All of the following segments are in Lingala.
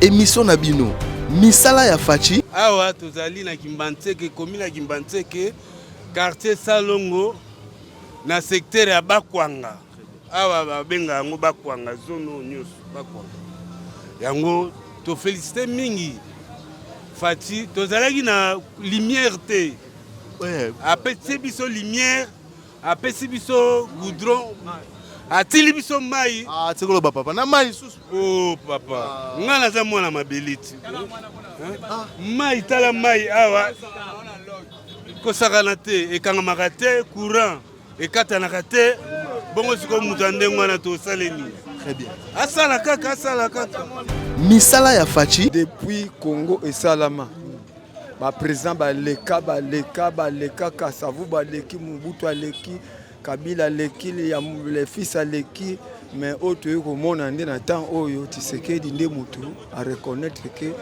Emission na bino misala ya Fatshi. Awa tozali na Kimbanseke, commune ya Kimbanseke, quartier Salongo na secteur ya Bakwanga. Awa babenga yango Bakwanga, zone oyo nyonso Bakwanga. Yango to felicite mingi Fatshi, tozalaki na lumière te. Apesi biso lumière, apesi biso goudron, atili biso mai. Ah, tika koloba papa, na mai lisusu. Oh papa, ah. Nga naza mwana mabele ti. Ah. Mai tala mai awa kosakana te, ekangamaka te, courant ekatanaka te. Bongo sikoyo moto ya ndenge wana tosale nini? Très bien. Asala kaka, asala kaka. Misala ya Fatshi. Depuis Congo esalama, ba président baleka baleka baleka, Kasavubu aleki, Mobutu aleki, Kabila aleki, les fils aleki, mais oyo toyei komona nde na temps oyo Tshisekedi nde mutu a reconnaître que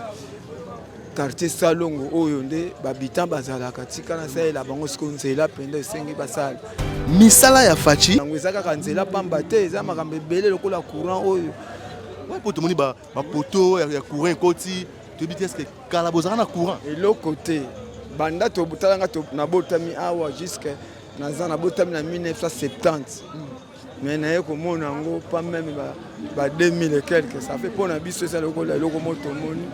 quartier Salongo oyo nde bahabitant bazalaka, tika nasalela bango sikoyo nzela mpenza esengi basala. Misala ya Fatshi. Yango eza kaka nzela pamba te, eza makambo ebele lokola courant oyo. Ouais, po tomoni ba poto ya courant ekoti, toyebi te est-ce que kala bozalaka na courant? Eloko te. Banda totalanga nabotami awa jusque naza nabotami na 1970. Mais naye komona yango pas même ba 2000 et quelques. Ça fait mpona biso eza lokola eloko moko tomoni.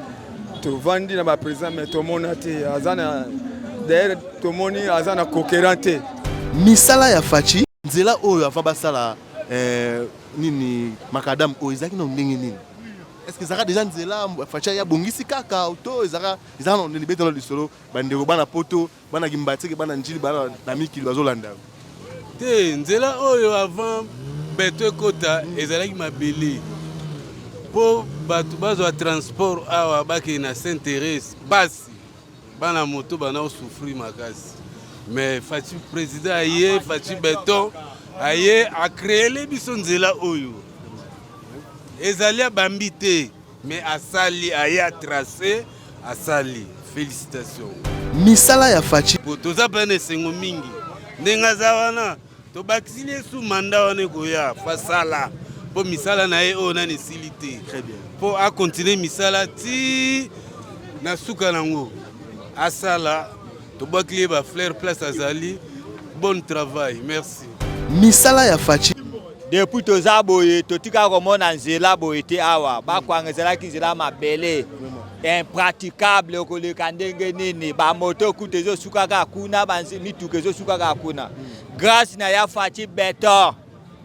Tovandi na ba président mais tomona te aza na d'ailleurs tomoni aza na cohérent te. Misala ya Fatshi. Nzela oyo avant basala nini macadam oyo ezalaki na ndenge nini? Est-ce que ezalaka déjà nzela Fatshi ya bongisi kaka to ezalaka ezalaka na ndenge betela lisolo bandeko bana poto bana Kimbanseke bana Njili bana na mikili bazolanda. Te nzela oyo avant beto ekota ezalaki mabele po bato bazwa transport awa bakei na Sainte Thérèse basi bana moto bana osouffrir makasi mais Fatshi président aye Fatshi beton aye acréele biso nzela oyo ezali abambi te mais asali aye atrace asali félicitations. Misala ya Fatshi. Po toza pe na esengo mingi ndenge aza wana tobakisili ye su manda wana ekoya fasala po misala na ye oyo nani esili te po akontinue misala ti na suka nango asala tobwakili ye ba fleur place azali bon travail merci. Misala ya Fatshi. Depuis toza boye totika komona nzela boye te awa bakwanga ezalaki nzela mabele impraticable okoleka ndenge nini bamoto kuta ezosukaka kuna mituka ezosukaka kuna grâce na ya Fatshi beton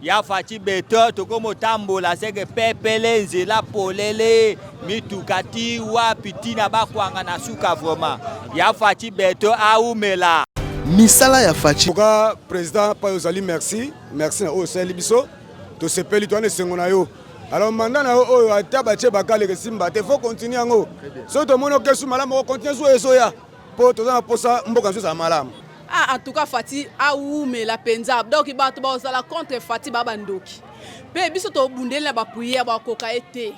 ya Fatshi beton tokomotambola seke pepele nzela polele mituka ti wapi tina bakwanga na suka vraiment ya Fatshi beton aumela. Misala ya Fatshi. Toka président pa ozali merci merci na oyo osali biso tosepeli towana esengo na yo. Alors mandat na yo oyo ata batie bakale kesimba te faut continuer yango. Soki tomoni okesu malamu oko continuer so ezoya po toza na posa mboka nso ezala malamu. Ah, en tout cas Fatshi awumela penza donc bato bazala contre Fatshi ba bandoki pe biso tobundeli na ba prière bakoka ye te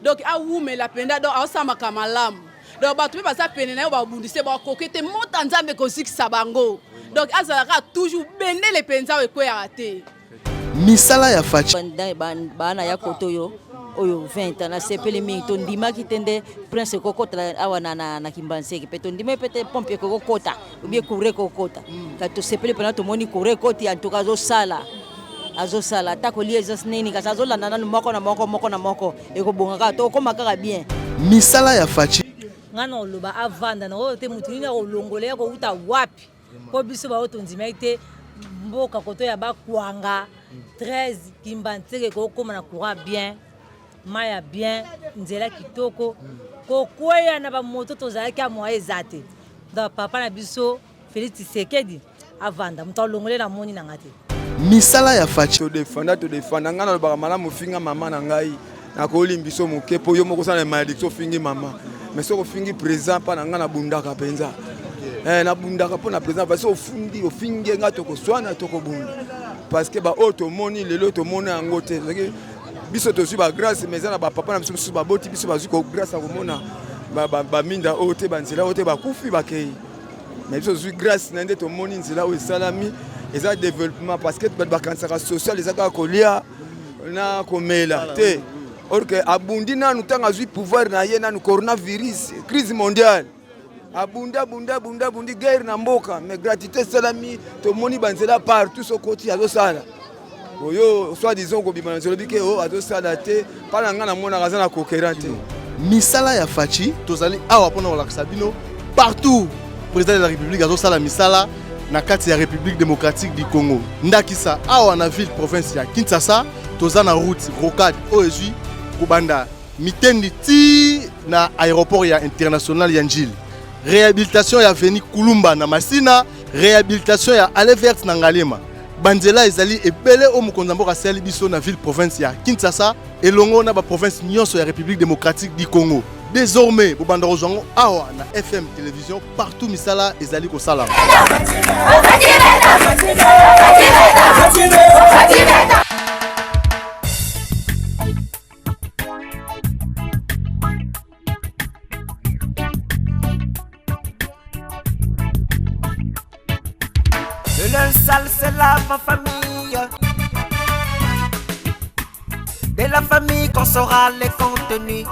donc awumela penza donc aosamaka malamu donc bato pe baza pene na yo babundise bakoki te mota nzambe kozikisa bango donc azalaka toujours bendele penza oyo ekweyaka te. Misala ya Fatshi. Bana ya koto yo oyo 20 ans nasepeli mingi tondimaki te nde prince ekokota awa na Kimbanseke mpe tondimaki mpe te pompe ekokota ou bien courant ekokota kasi tosepeli mpena tomoni courant ekoti en tout cas azosala azosala ata kolia eza nini kasi azolanda nanu moko na moko moko na moko ekobonga kaka tokokoma kaka bien. Misala ya Fatshi. Nga na oloba avanda na oyo te mutu nini akolongola ye akowuta wapi po biso baoyo tondimaki te mboka koto ya bakwanga 13 Kimbanseke ekokoma na courant bien mai ya bien nzela kitoko kokweya na bamoto tozalaki ya moye eza te donc papa na biso Félix Tshisekedi avanda moto alongole na moni na nga te. Misala ya Fatshi. Todefanda todefanda ngai nalobaka malamu ofinga mama na ngai nakolimbiso moke mpo yo moko osala na malédiction ofingi mama mais soki ofingi président mpa na ngai nabundaka mpenza nabundaka mpo na président parce ofundi ofingi ngai tokoswana tokobunda parce que baoyo tomoni lelo tomoni yango te biso tozwi ba grâce mais eza na bapapa na biso mosusu baboti biso bazwi ko grâce ya komona baminda oyo te banzela oyo te bakufi bakei mais biso tozwi grâce na nde tomoni nzela oyo esalami eza développement parce que bato bakanisaka social eza kaka kolia na komela te. Or que abundi nanu ntango azwi pouvoir na ye nanu coronavirus crise mondiale abundi abundi abundi abundi guerre na mboka mais gratuité esalami tomoni banzela partout sokoti azosala oyo soit disant okobima na nzela obike o oh, azosala te mpa na ngai namonaka aza na coquerant te misala ya Fatshi tozali awa mpona kolakisa bino partout président de la république azosala misala na kati ya république démocratique du congo ndakisa awa na ville province ya kinshasa toza na route rocade oyo ezwi kobanda mitendi ti na aéroport ya international ya njili réhabilitation ya avenue kulumba na masina réhabilitation ya allée verte na ngaliema banzela ezali ebele oyo mokonzi ya mboka asali biso na ville province ya kinshasa elongo na baprovince nyonso ya république démocratique du congo désormais bobanda kozwa yango awa na fm télévision partout misala ezali kosalama Le linge sale, c'est la famille. De la famille qu'on saura les contenus.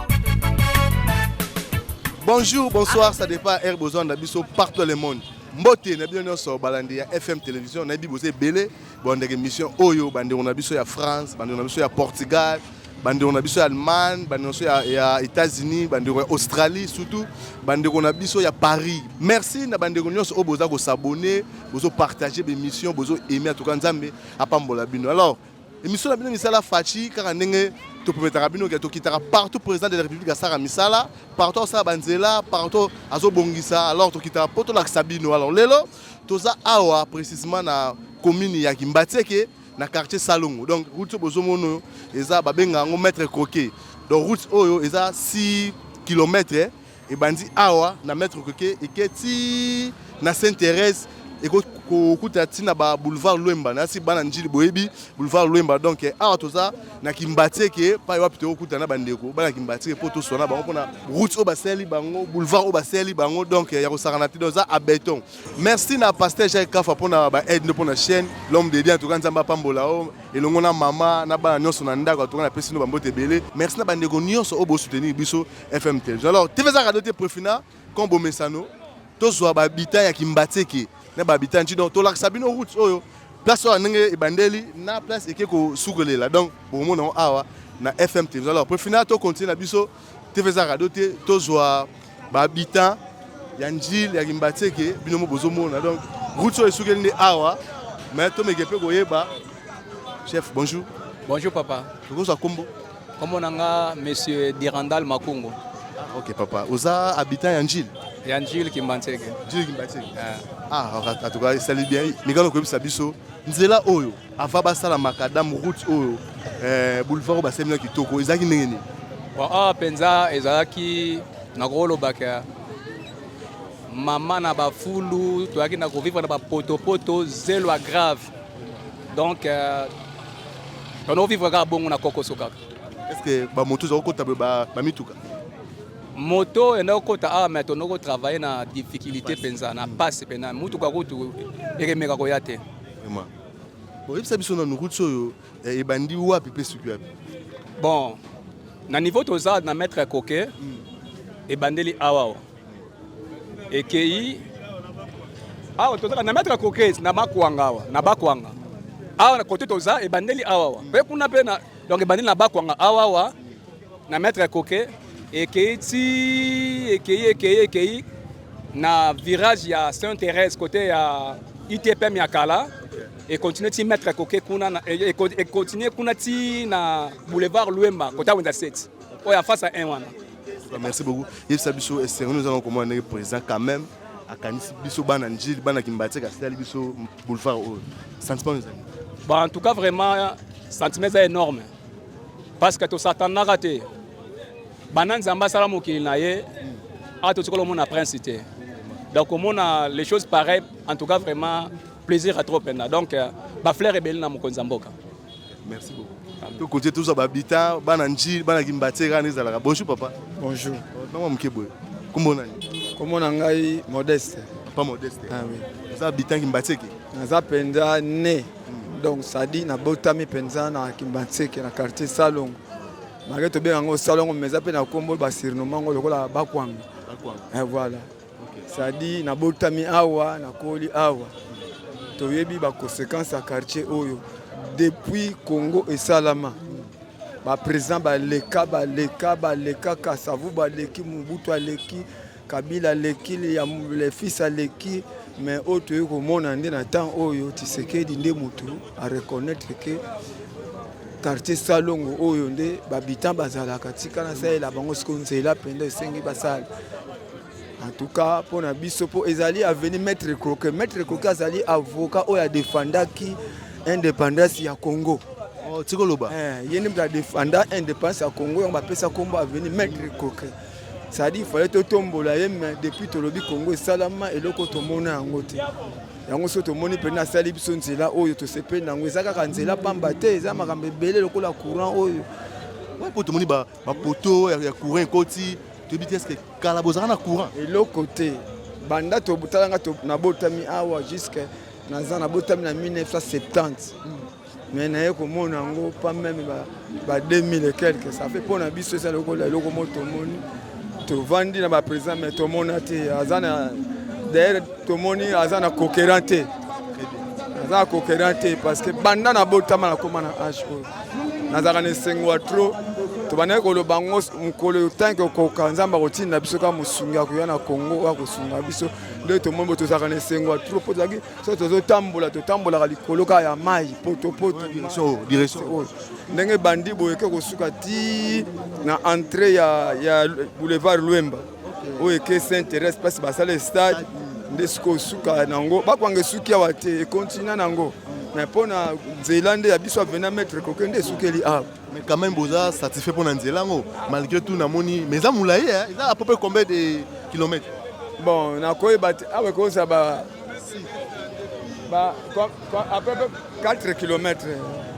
Bonjour, bonsoir, ça dépend air besoin na biso partout dans le monde. Mbote na bino nyonso balandi ya FM télévision na bibo ebele bondeke mission oyo bandeko na biso ya France, bandeko na biso ya Portugal, bandeko na biso ya Allemagne, bandeko na biso ya, ya États-Unis, bandeko ya Australie, surtout bandeko na biso ya Paris. Merci na bandeko nyonso oyo boza ko s'abonner, bozo partager ba émission, bozo aimer en tout cas Nzambe apambola bino. Alors Emission na bino misala Fatshi kaka ndenge toprometaka bino ke tokitaka partout président de la République asaka misala partout asala banzela partout azobongisa alors tokitaka mpo tolakisa bino alors lelo toza awa précisément na commune ya Kimbatseke na quartier Salongo donc route oyo bozomona oyo eza babenga yango maître croquet donc route oyo eza 6 km ebandi awa na maître koke eke ti na sainte thérèse ekokuta ti na ba boulevard lwemba nasi bana njili boyebi boulevard lwemba donc eh, awa toza na kimbatieke pai wapi tokokuta na bandeko bana kimbatieke mpo toswana bango mpona route oyo basali bango boulevard oyo basali bango donc eh, ya kosakana te donc eza a beton merci na pasteur jacques kafa mpona ba aide nde mpona chaîne l'homme de bien en tout cas nzambe apambola o elongo na mama na bana nyonso na ndako atoka napesi no bambote ebele merci na bandeko nyonso oyo bosoutenir biso fm television alors tv eza radio te prefina comme bomesano tozwa bahabitant ya kimbatseke na bahabitant nti donc tolakisa bino route oyo place oyo ndenge ebandeli na place eke kosukelela donc bokomona yango awa na fm television alors prefina tocontinue na biso tv eza radio te tozwa bahabitant ya njile ya kimbatseke bino mo bozomona donc route oyo esukeli nde awa mais tomeke mpe koyeba chef bonjour bonjour papa tokozwa kombo Kombo na nga monsieur Dirandal Makungu. Ah, ok papa, oza habitant ya Njili? Ya Njili Kimbanseke. Njili Kimbanseke. Ah, ah en tout cas, esali bien. Mikano koyebisa biso nzela oyo avant basala macadam route oyo eh, boulevard oyo basali na kitoko ezalaki ndenge nini? Bon, awa mpenza ezalaki nakolobaka mama na bafulu toyaki na kovivre na bapotopoto zelo ya grave donc euh, tono vivre kaka bongo na kokoso kaka est ce que bamoto eza kokota boye bamituka moto enda kokota awa mais tono kotravaille na difficulté mpenza na mpasi mpenza motuka kutu ekemeka koya te boyebisa biso nanu route oyo eh, ebandi wapi mpe suki wapi bon na niveau toza na maître koke ebandeli awa ekei awa tozaka na maître kokes na bakwanga awa na bakwanga awa na kote toza ebandeli awa awa mpe kuna mpe na donc ebandeli na bakwanga awa awa na maître koke ekei ti ekei ekei ekei na virage ya saint thérèse kote ya itpm ya kala ekontinue ti maître koke kuna ekontinue kuna ti na boulevard luemba kota wenza 7 oyo ya face ya 1 wana Merci beaucoup. Yebisa biso esengo nous allons comment ndenge président quand même akanisi biso bana njili bana kimbatseka asali biso boulevard oyo sentiment ezali bon en tout cas vraiment sentiment eza énorme parce que tosatandaka te banda nzambe asala mokili na ye awa totikala omona prince te donc omona les choses pareilles en tout cas vraiment plaisir à trop mpenza donc euh, bafleur ebele na mokonzi ya mboka Merci beaucoup. To continue tous ba habitant bana njili bana kimbatie kaka ezalaka. Bonjour papa. Bonjour. Mama moke boye. Kombo nani? Kombo na ngai Modeste. Papa Modeste. Ah oui. Oza habitant Kimbatseke? Naza penza né. Donc ça dit nabotami penza na Kimbatseke na quartier Salongo. Malgré tobenga yango salongo, mais eza mpe na nkombo basurnommer yango lokola Bakwanga. Bakwanga. Eh, voilà, c'est-à-dire nabotami awa, nakoli awa, toyebi baconséquence ya quartier oyo. Depuis Congo esalama, baprésident baleka, baleka, baleka. Kasavu baleki, Mobutu aleki, Kabila aleki, ya le fils aleki, mais oyo toyei komona nde na temps oyo Tshisekedi nde motu areconnaître ke quartier Salongo oyo nde bahabitant bazalaka, tika nasalela bango sikoyo nzela mpenza esengi basala. En tout cas mpo na biso, mpo ezali avenue Maître Croquet. Maître Croquet azali avocat oyo adefendaki indépendance ya Congo. Oh, tika oloba. Eh, ye nde moto adefenda indépendance ya Congo, yango bapesa nkombo avenue Maître Croquet. C'est-à-dire fallait totombola ye, mais depuis tolobi Congo esalama, eloko tomona yango te. Yango so tomoni mpena asali biso nzela oyo, tosepeli nango. Eza kaka nzela pamba te, eza makambo ebele lokola courant oyo. Mpo tomoni bapoteau ya courant ekoti, toyebi te, est-ce kala bozalaka na courant? Eloko te. Banda totalanga, nabotami awa jusque naza, nabotami na 1970, mais naye komona yango pas même ba 2000 et quelque. Ça fait mpo na biso eza lokola eloko mo tomoni. Tovandi na baprésident, mais tomona te aza na, d'ailleurs tomoni aza na concurrent te, aza na concurrent te, parce que banda nabotama, nakóma na age oyo, nazalaka na esengo ya trop. Tobandaki koloba yango mokolo tanke okoka, Nzambe akotinda biso kaka mosungi akoya na Congo oyo akosunga biso. Nde tomoni bo tozalaka na esengo ya trop, mpo tozalaki soki tozotambola, totambolaka likolo kaka ya mai, potopoto. Direction oyo ndenge bandi boye eke kosuka ti na entrée ya boulevard Lwemba oyo eke Saint Thérèse, place basala stade. Nde sikoyo osuka nango Bakwanga, esuki awa te, ekontinue nango, mais mpo na nzela nde ya biso avenue Maître Koke nde esukeli awa. Mais quand même boza satisfait mpo na nzela yango malgré tout? Namoni mais eza molai, eza à peu près combien de kilomètres? Bon, nakoyeba te. Awa ekozala ba à peu près 4 km.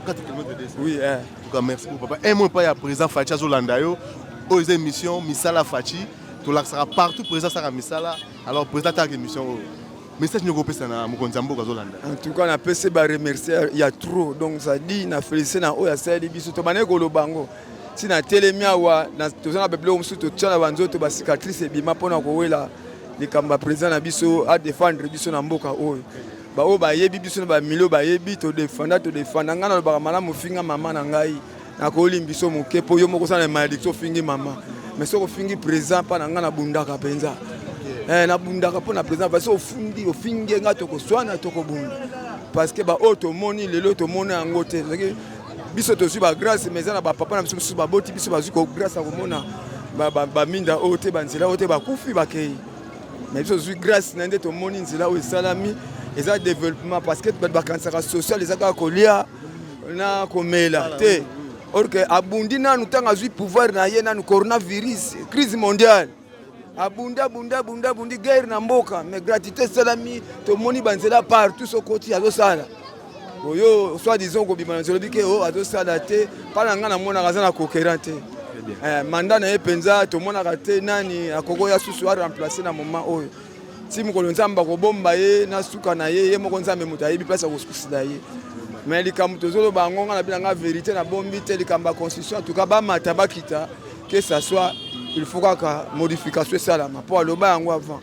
4 km. Oui, eh. En tout cas, merci beaucoup, papa. Un mot epai ya président Fatshi azolanda yo. Oyo eza émission Misala Fatshi, tolakisaka partout président asaka misala. Alors président atalaka émission oyo, message nini okopesa na mokonzi ya mboka azolanda? En tout cas napesi baremercie ya trop. Donc ça-dit na félicité na oyo asaleli biso. Tobandaki koloba yango ntina telemi awa, toza na babiloko mosusu totia na banzoto, bacicatrice ebima mpona kowela likambo ya président na biso adefendre biso na mboka oyo. Baoyo bayebi biso na bamilio bayebi, todefenda, todefenda. Ngai nalobaka malamu, finga mama na ngai, nakolimbi biso moke, mpo yo moko osala na malédiction, ofingi mama, mais soki ofingi président mpa na ngai, nabundaka mpenza. Eh, nabundaka mpo na président. Parce ofundi, ofingi ngai, tokoswana, tokobunda, parce que baoyo tomoni lelo, tomoni yango te. Biso tozwi bagrâce, mais eza na bapapa na biso mosusu baboti biso, bazwi grâce ya komona baminda oyo te, banzela oyo te, bakufi, bakei. Mais biso tozwi grâce na nde tomoni nzela oyo esalami. Eza développement, parce que bato bakanisaka social eza kaka kolia na komela te. Or que abundi nanu ntango azwi pouvoir na ye, nanu coronavirus, crise mondiale, abundi, abundi, abundi, abundi, guerre na mboka, mais gratuité esalami. Tomoni banzela partout, sokoti azosala oyo soit disant kobima na nzela, obi ke o azosala te. Mpa na ngai namonaka aza na concurrent te. Mandat na ye mpenza tomonaka te nani akokoya susu aremplace na moment oyo ti mokolo Nzambe akobomba ye na suka na ye. Ye moko Nzambe moto ayebi place akosusila ye. Mais likambo tozoloba yango, nga na bino nga vérité, nabombi te. Likambo ya constitution, en tout cas bamata, bakita, que ça soit, il faut kaka modification esalama, mpo aloba yango avant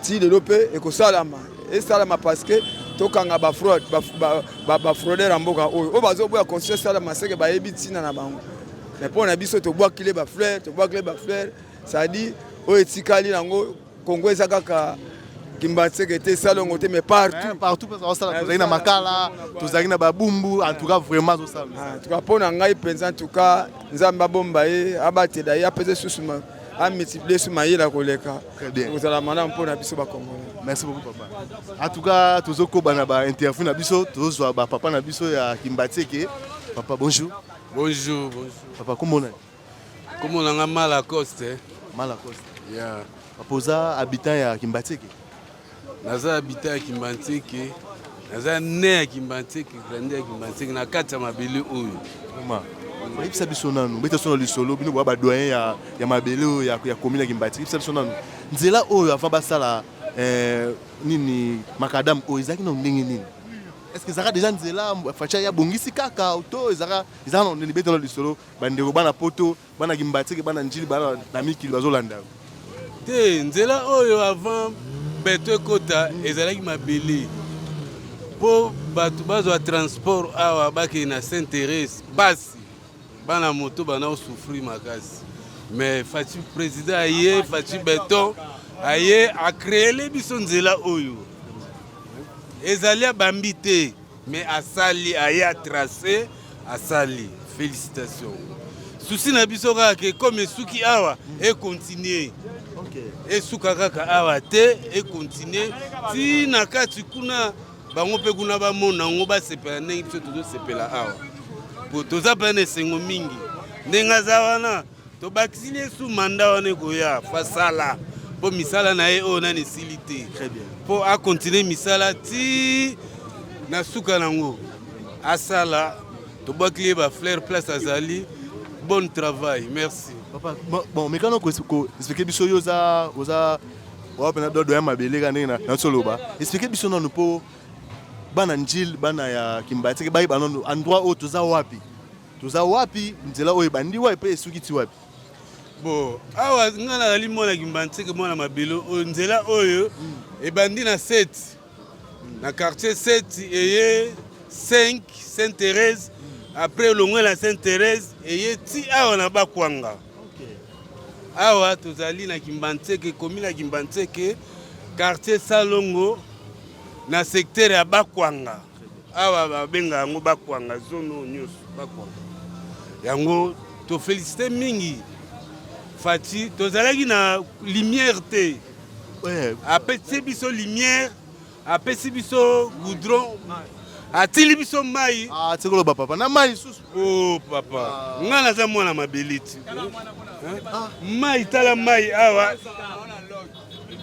ti lelo mpe ekosalama, esalama, parce que tokanga bafraude, bafraudeur ya mboka oyo, oyo bazoboya constitution esalama, seke bayebi ntina na bango. Mais mpo na biso, tobwakile bafleur, tobwakile bafleur. C'est-à-dire oyo etikali yango, Congo eza kaka Kimbanseke te, Salongo te, mais partout. Partout osala. Tozalaki na Makala, tozalaki na Babumbu. En tout cas vraiment azosala. En tout cas mpo na ngai mpenza, en tout cas Nzambe abomba ye, abatela ye, apesa susu, amultiplie su mayele koleka, kozala malamu mpo na biso bacongolais. Merci beaucoup, papa. En tout cas tozokoba na bainterview na biso, tozozwa bapapa na biso ya Kimbanseke. Papa, bonjour. Bonjour, bonjour. Papa, kombo nani? Kombo na nga Malacoste. Malacoste. Yeah. Papa, oza habitant ya Kimbanseke? Naza habitant ya Kimbanseke, naza ne ya Kimbanseke, grandi ya Kimbanseke, na kati ya mabele oyo. Vraiment, oyebisa biso nanu, beta biso na lisolo. Bino boya badoyen ya mabele oyo ya commune ya Kimbanseke, yebisa biso nanu nzela oyo avant basala nini, macadam oyo, ezalaki nano ndenge nini? Est ce que ezalaka déjà nzela Fatshi aye abongisi kaka to ezalaka ezalaka na ndeni? Betana lisolo, bandeko bana poto, bana Kimbanseke, bana Ndjili, bana na mikili bazolanda yo. Te, nzela oyo avant beto ekota ezalaki mabele mpo bato bazwa transport awa bakende na Saint Therese, pasi bana moto bana osouffrir makasi. Mais Fatshi président aye, Fatshi beton aye acréele biso nzela oyo ezali abambi te, mais asali, aye atrace, asali. Félicitation. Souci na biso kaka ke comme esuki awa, econtinue, esuka kaka awa te, econtinue ti na kati kuna, bango mpe kuna bamona yango, basepela ndenge biso tozosepela awa, po toza mpe na esengo mingi ndenge aza wana. Tobakisili ye su manda wana ekoya, fasala mpo misala na ye oyo nani esili te, mpo akontinue misala ti na suka nango asala. Tobwakili ye bafleur place azali. Bon travail, merci. Papa, bon, mekano ko expliquer biso, yo oza oza mpena dodo ya mabele kaka ndenge nasoloba. Expliquer biso nanu mpo bana Njili, bana ya Kimbanseke bayeba nanu endroit oyo toza wapi, toza wapi, nzela oyo ebandi wapi mpe esuki ti wapi. Bon, awa ngai nazali mwana Kimbanseke, mwana mabele oyo. Nzela oyo ebandi na 7, na quartier 7, eye 5 Sainte Thérèse, après elongwe na Sainte Thérèse, eye ti awa na Bakwanga. Awa tozali na Kimbanseke, komi na Kimbanseke, quartier Salongo, na secteur ya Bakwanga. Awa babenga yango Bakwanga, zone oyo nyonso Bakwanga. Yango tofélicité mingi Fatshi. Tozalaki na lumière te, apesi biso lumière, apesi biso goudron, atili biso mai. Ah, tikoloba papa, na mai lisusu. O oh, papa, ngai naza mwana mabele ti mai. Tala mai awa,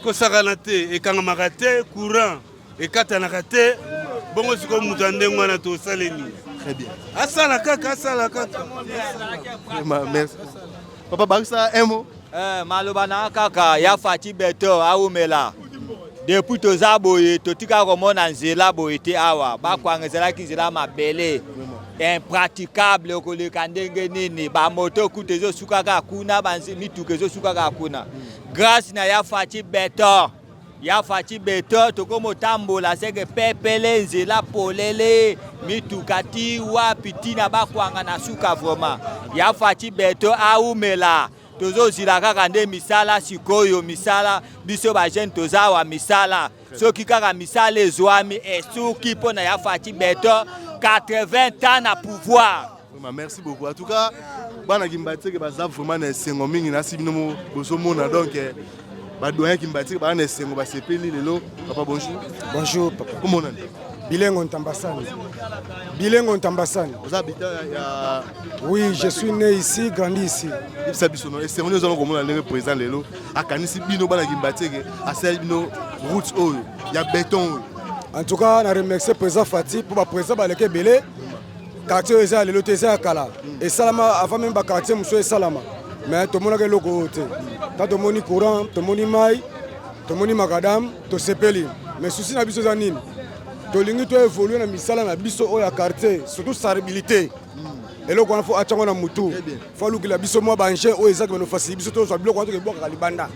kosakana te, ekangamaka te, courant ekatanaka te. Bongo sikoyo moto ya ndenge wana tosaleli? Très bien. Asala kaka, asala kaka. Vraiment, merci papa. Bakisa un mot. Maloba na kaka ya Fatshi beton aumela. Depuis toza boye, totika komona nzela boye te. Awa Bakwanga ezalaki nzela mabele, impraticable, okoleka ndenge nini? Bamoto kuta ezosuka kaka kuna, mituka ezosuka kaka kuna. Grâce na ya Fatshi beton, ya Fatshi beton, tokomotambola seke pepele, nzela polele, mituka ti wapi, ntina Bakwanga na suka. Vraiment, ya Fatshi beton aumela. Tozozila kaka nde misala sikoyo, misala. Biso bajeune toza awa, misala. Soki kaka misala ezwami, esuki mpo na ya Fatshi beton 80 ans na pouvoir. Vraiment, merci beaucoup. En tout cas, bana Kimbanseke baza vraiment na esengo mingi. Nasi bino bozomona, donc badoyen Kimbanseke baza na esengo, basepeli lelo. Papa, bonjour. Bonjour papa. Komonani? Bilengo Ntambasani. Bilengo Ntambasani. Oza habitant ya? Oui, je suis né ici, grandi ici. Yebisa biso no esengo nini oza komona ndenge président lelo akanisi bino bana Kimbanseke, asali bino route oyo ya béton oyo. En tout cas, na remercier président Fatshi pour ba président baleke ebele. Quartier oyo eza ya lelo te, eza ya kala. Esalama avant même ba quartier mosusu esalama. Mais tomonaka eloko oyo te. Tant tomoni courant, tomoni mai, tomoni macadam, tosepeli. Mais souci na biso eza nini? Tolingi to évolue na misala na biso oyo ya quartier, surtout salubrité. Eloko wana fo atiango na mutu, fo alukila biso mwa baengin oyo ezaki bano facilité biso tozwa biloko wana tokebwakaka libanda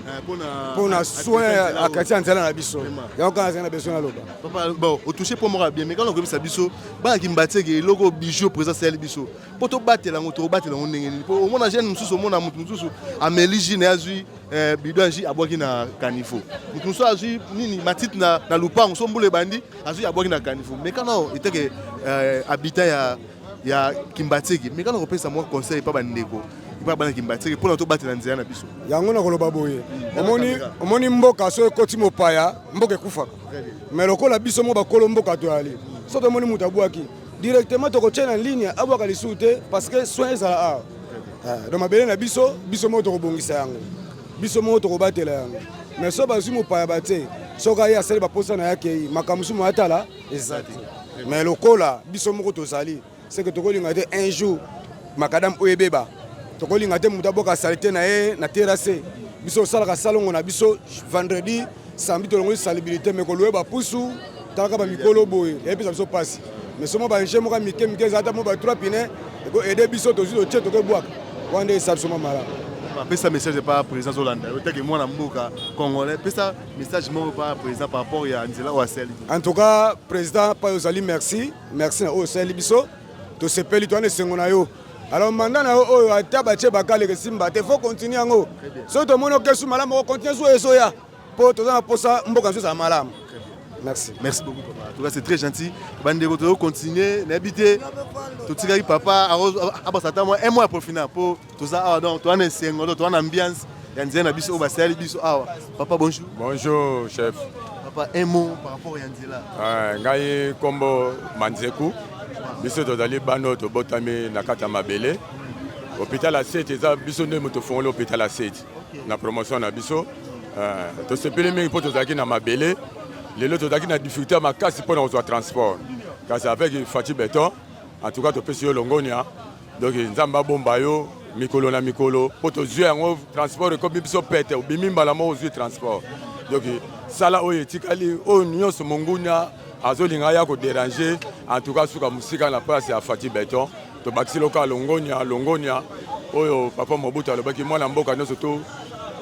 mpona soin ya quartier ya nzela na biso. Yango kaka nazali na besoin naloba. Papa, bon, otouche mpo moko ya bien, mais kana okoyebisa biso bana Kimbanseke eloko bijou président asali biso mpo tobatela yango, tokobatela yango ndenge nini? Mpo omona jeune mosusu, omona motu mosusu ameli jus na ye, azwi bidon ya jus, abwaki na caniveau. Motu mosusu azwi nini, matite na lupango, so mbula ebandi, azwi, abwaki na caniveau. Mais kana eteke habitant ya Kimbanseke, mais kana kopesa mwa conseil epa bandeko, epa bana Kimbanseke, mpona tobatela nzela na biso. Yango nakoloba boye, omoni, omoni mboka so ekoti mopaya, mboka ekufaka. Mais lokola biso mo bakolo mboka toyali, so tomoni moto abwaki directement, tokotia na ligne, abwaka lisusu te, parce que soin ezala awa. Donc mabele na biso, biso moko tokobongisa yango, biso moko tokobatela yango. Mais so bazwi mopaya batie, soki aye asali baposa na ye, akei, makambo mosusu mo atala eza te. Mais lokola biso moko tozali, c'est que tokolinga te un jour macadam oyo ebeba, tokolinga te moto aboka saleté na ye na terrasse. Biso osalaka salongo na biso vendredi, samedi tolongoli salubrité, mais koluwe bapusu. Talaka bamikolo boye eyepesa biso mpasi, mais somo baengin moko ya mike mike eza ata mo ba 3 pine eko aide biso, tozwi, totie, tokebwaka wana nde esa biso mwa malamu. Pesa message pa président Zolanda yo teke mwana mboka congolais, pesa message moko pa président par rapport ya nzela oyo asali. En tout cas, président pa ozali, merci, merci na oyo osali biso. Tosepeli, towana esengo na yo. Alors mandat na yo oyo, ata batie bakaleka, esimba te, faut continue yango. Soki tomoni okesu malamu, okontinue so ezoya, mpo toza na posa mboka na biso ezala malamu. Merci. Merci beaucoup, papa. En tout cas, c'est très gentil. Bandeko, tozo continuer. Nayebi te, totikaki papa abasa ata mwa un mois ya profina mpo toza awa. Donc toza na esengo, donc toza na ambiance ya nzela na biso oyo basali biso awa. Papa, bonjour. Bonjour, chef. Papa, un mot par rapport ya nzela. Ngai nkombo Manzeku. Biso tozali bana oyo tobotami na kati ya mabele. Hôpital ya Seti eza biso nde moto tofongoli hôpital ya Seti na promotion na biso. Tosepeli mingi mpo tozalaki na mabele. Lelo tozalaki na difficulté ya makasi mpona kozwa transport, kasi avec Fatshi Béton, en tout cas topesi yo longonia. Donc Nzambe abomba yo mikolo na mikolo, mpo tozwi yango, transport ekomi biso pete. Obimi mbala moko, ozwi transport. Donc sala oyo etikali, oyo nyonso mongunya azolinga aya kodéranger, en tout cas suka mosika na place ya Fatshi Béton. Tobakisi loka longonia, longonia oyo papa Mobutu alobaki: mwana mboka nyonso to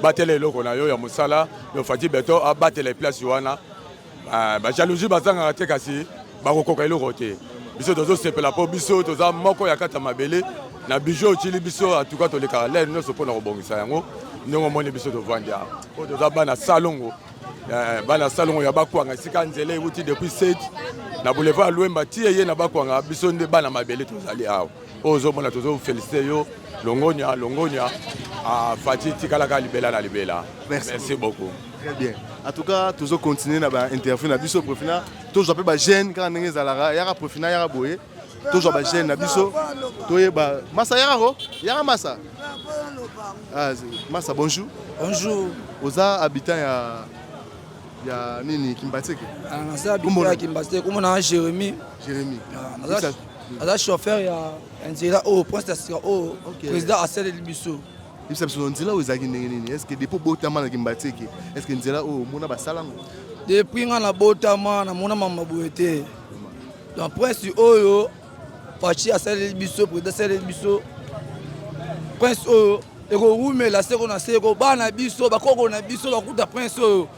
batela eloko na yo ya mosala. Yo Fatshi Béton abatela place wana. Bajalousie bazangaka te, kasi bakokoka eloko te. Biso tozosepela mpo biso toza moko ya kati ya mabele na bijou otili biso. Atuka tolekaka lere nyonso mpona kobongisa yango. Ndenge omoni biso tovandi awa, oyo toza bana salongo, bana salongo ya Bakwanga, esika nzela ewuti depuis 7 na boulevard Lwemba ti eye na Bakwanga. Biso nde bana mabele, tozali awa. Oyo ozomona, tozoféliciter yo. Longonia, longonia. Fatshi, tikalaka libela na libela. Merci, merci beaucoup. Très bien. En tout cas, tozo continuer na ba interview na biso. Profina, tozwa mpe bajeune kaka ndenge ezalaka. Yaka, profina, yaka boye, tozwa bajeune na biso, toyeba. Masa, yaka ko, yaka masa. Ah, masa, bonjour. Bonjour. Oza habitant ya nini, Kimbanseke? Naza habitant ya Kimbanseke, kombo na Jérémie. Jérémie. Naza chauffeur ya nzela oyo prince ya sika oyo président asaleli biso. Yebisa biso, nzela oyo ezalaki ndenge nini? Est ce que depuis obotama na Kimbanseke, est ce que nzela oyo omona basala yango? Depuis nga nabotama, namona mama boye te. Donc prince oyo Fatshi asaleli biso, président asaleli biso, prince oyo ekowumela seko na seko. Bana biso, bakoko na biso bakuta prince oyo.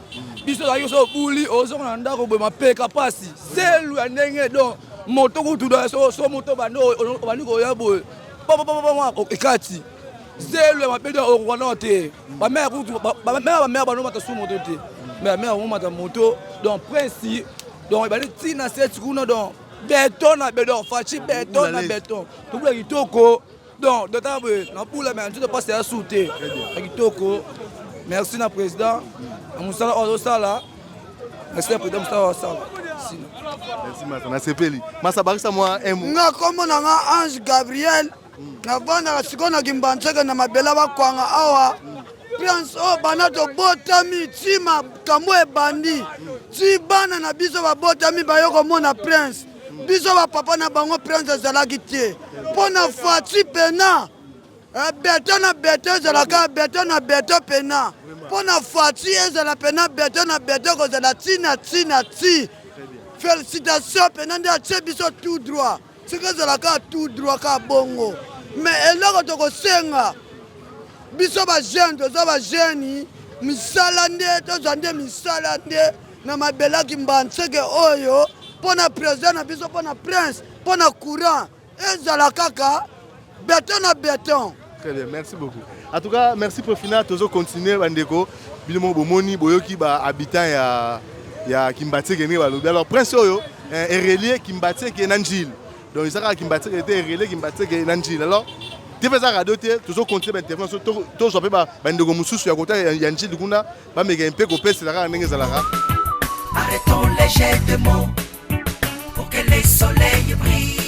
Biso ozalaki so obuli, ozonga na ndako boye, mapeka pasi, selu ya ndenge. Donc moto kutu, so moto obandi koya boye, papapapa, ekati zelo ya mabe. Donc okoka te. Bamare kutu, bamare banomata su moto te, mais bamare omata moto. Donc prince, donc ebandi ntina seti kuna. Donc béton na béton, Fatshi, béton na béton, tobula kitoko. Donc dota boye na bula, mais nzoto mpasi ya su te ya kitoko. Merci na président na mosala oyo azosala. Merci na président, mosala oyo asala. Merci masa, nasepeli. Masa, bakisa mwa un mot. Nga kombo na nga Ange Gabriel, navandaka sikoyo na Kimbanseke, na mabele Bakwanga awa. Prince oyo, bana tobotami ti makambo ebandi, ti bana na biso babotami, bayo komona prince. Biso bapapa na bango, prince ezalaki te. Mpo na Fatshi pena, béton na béton, ezalaka béton na béton pena. Mpo na Fatshi, ezala pena béton na béton, kozala ntina ntina ti. Félicitation pena nde atie biso tout droit. Soki ezalaka tout droit kaka bongo. Mais eloko tokosenga, biso bajeune, toza bajeune, misala nde tozwa, nde misala nde na mabelaki Mbanseke oyo. Mpo na président na biso, mpo na prince, mpo na courant, ezala kaka béton na béton. Très bien, merci beaucoup. En tout cas, merci Profina. Tozo continuer, bandeko. Bino moko bomoni, boyoki ba habitant ya Kimbanseke ndenge balobi. Alors prince oyo erelier Kimbanseke na Njili. Donc ezaka Kimbanseke te, erelier Kimbanseke na Njili. Alors TV eza radio te, tozo continuer ba intervention, tozwa mpe bandeko mosusu ya kota ya Njili kuna, bameka mpe kopesela kaka ndenge ezalaka. Arrêtons les jets de mots pour que les soleils brillent.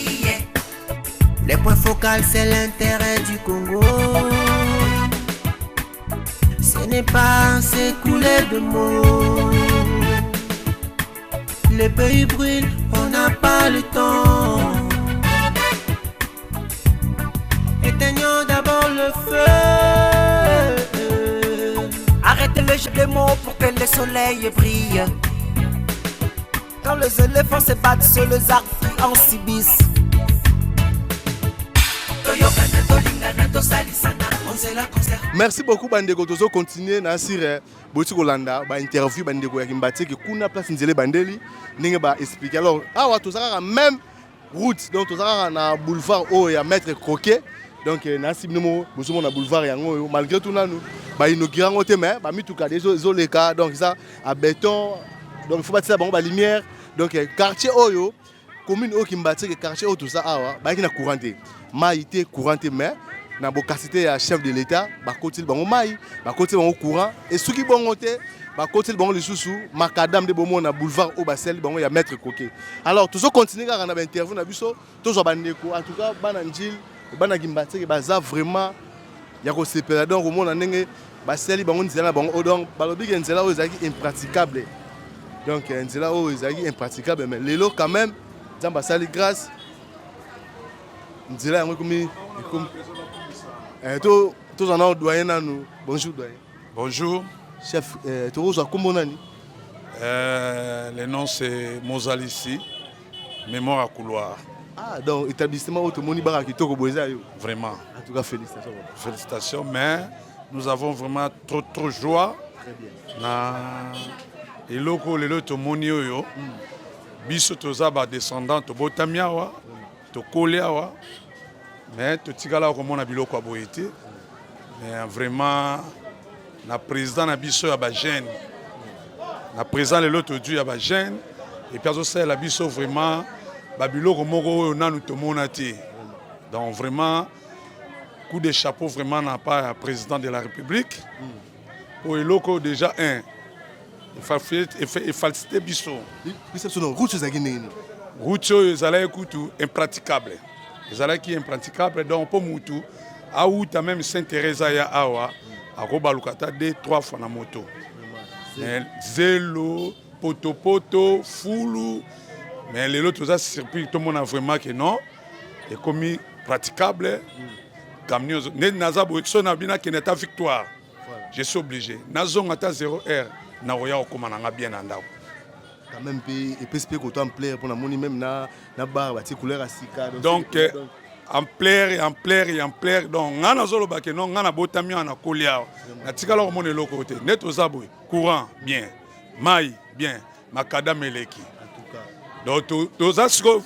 Les points focaux, c'est l'intérêt du Congo. Ce n'est pas s'écouler de mots. Le pays brûle, on n'a pas le temps. Éteignons d'abord le feu. Arrêtez le jeu de mots pour que le soleil brille. Quand les éléphants se battent, c'est les arbres qui en subissent. Toyokana, tolingana, tosalisana, onzela concert. Merci beaucoup bandeko, tozo continuer na sire boti kolanda ba interview bandeko ya Kimbanseke kuna place nzela ebandeli ndenge ba expliquer. Alors awa toza kaka même route, donc toza kaka na boulevard oyo ya Maître Croquet. Donc na si bino moko bozomona boulevard yango oyo, malgré tout nanu ba inaugure yango te, mais ba mituka deja ezoleka, donc eza à béton, donc il faut batia bango ba lumière. Donc quartier oyo, commune oyo Kimbanseke, quartier oyo toza awa, bayaki na courant te, mai te, courant te, mais na bokasi ya chef de l'État bakoteli bango mai, bakoteli bango courant, et soki bongo te, bakoteli bango lisusu macadam nde bomona boulevard oyo basali bango ya Maître Croquet. Alors tozo continuer kaka na bainterview na biso, tozwa bandeko. En tout cas bana Njili, bana Kimbanseke baza vraiment ya kosepela. Donc komona ndenge basali bango nzela na bango oyo, donc balobi ke nzela oyo ezalaki impraticable, donc nzela oyo ezalaki impraticable, mais lelo quand même Nzambe asali grâce, nzela yango ekomi. Tozwa nano doyen nanu. Bonjour doyen. Bonjour. Chef, tokozwa kombo nani? Le nom, c'est Mozalisi, mémoire à couloir. Ah, donc établissement oyo tomoni baka kitoko boye eza yo? Vraiment. En tout cas félicitations. Félicitations, mais nous avons vraiment trop trop joie. Très bien. Na eloko lelo tomoni oyo, biso toza ba descendant, tobotami awa, tokoli awa, mais totikala komona biloko ya boye te. Mais vraiment na président na biso ya bajeune, na président lelo tozwi ya bajeune, et puis azosalela biso vraiment babiloko moko oyo nanu tomona te. Donc vraiment coup de chapeau vraiment na part ya président de la République, po eloko oyo déjà un efacilité biso. Biso na route ezalaki ndenge nini? Route oyo ezalaki kutu impraticable, ezalaki impraticable. Donc mpo mutu awuta même Saint Thérèse aya awa, akobaluka ata deux trois fois na moto. Mais zelo, potopoto, fulu. Mais lelo toza surpris, tomona vraiment que non, ekomi praticable. Camion nde naza boye, so na bino akende ata Victoire, je suis obligé nazonga ata 0 heure, nakoya kokóma nanga bien na ndako. Quand même mpe epesi mpe koto ampleur, mpo namoni même na bar batie couleur ya sika. Donc ampleur, ampleur, ampleur. Donc ngai nazoloba ke non, ngai nabotami awa, nakoli awa, natikala komona eloko te nde toza boye. Courant bien, mai bien, macadam eleki. Donc toza sikoyo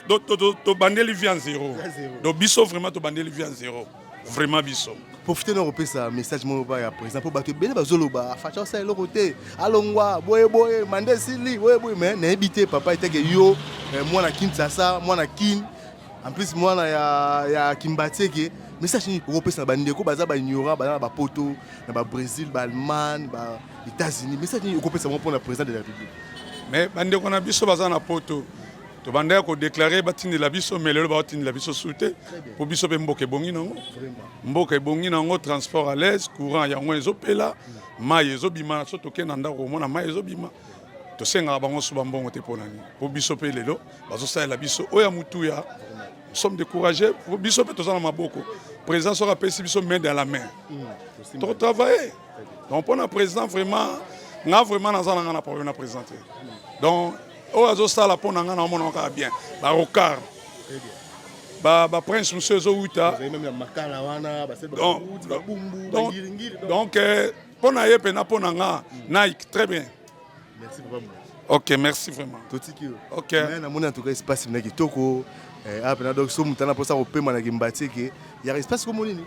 tobandeli vie en zéro. Donc biso vraiment tobandeli vie en zéro, vraiment biso. Profite na kopesa message moko ba ya président, mpo bato ebele bazoloba Fatshi osala eloko te, alongwa boye boye, manda esili boye boye. Mais nayebi te papa, eteke yo mwana Kinshasa, mwana Kin, en plus mwana ya Kimbanseke, message nini okopesa na bandeko baza baignorant, baza na bapoto, na babrésil, baallemagne, ba États-Unis? Message nini okopesa bango mpona président de la République? Mais bandeko na biso baza na poto, tobandaki kodéclarer batindela biso, mais lelo baotindela biso su te, mpo biso mpe mboka ebongi nango, mboka ebongi nango, transport à l'aise, courant yango ezopela, mai ezobima. So tokende na ndako komona mai ezobima, tosengaka bango so bambongo te. Mpo na nini? Mpo biso mpe lelo bazosalela biso oyo ya motuya. Nous sommes découragés, biso mpe toza na maboko. Président soki apesi biso main dans la main, tokotravailler. Donc mpo na président, vraiment nga vraiment naza na nga na problème na président te. Donc oyo azosala mpo na nga na omona kaka bien, barocard, baprince mosusu ezowuta. Donc mpo na ye mpena, mpo na nga nike très bien. Merci papa. Ok, merci vraiment. Totiki yo. Ok. Mais namoni en tout cas espace na kitoko awa mpena. Donc so moto ana mposa kopema na Kimbanseke, yaka espace komo nini?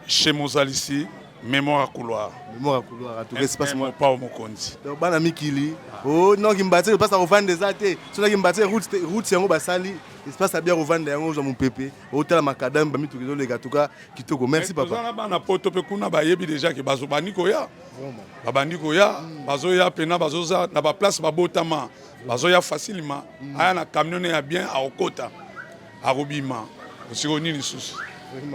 Chez Mozalisi, mémoire à couloir. Mémoire à couloir, en tout cas espace moi Pao Mokonzi. Donc bana mikili oh non, Kimbanseke espace ya kovanda eza te. So na Kimbanseke route yango basali espace ya bien kovanda yango, ozwa mopepe, otala macadam, bamituka ezoleka. En tout cas kitoko, merci papa. Toza na bana poto mpe kuna, bayebi déjà ke bazobandi koya, babandi koya, bazoya mpena, bazoza na baplace babotama, bazoya facilement. Aya na camion ya bien, akokota, akobima. Osiko nini susu?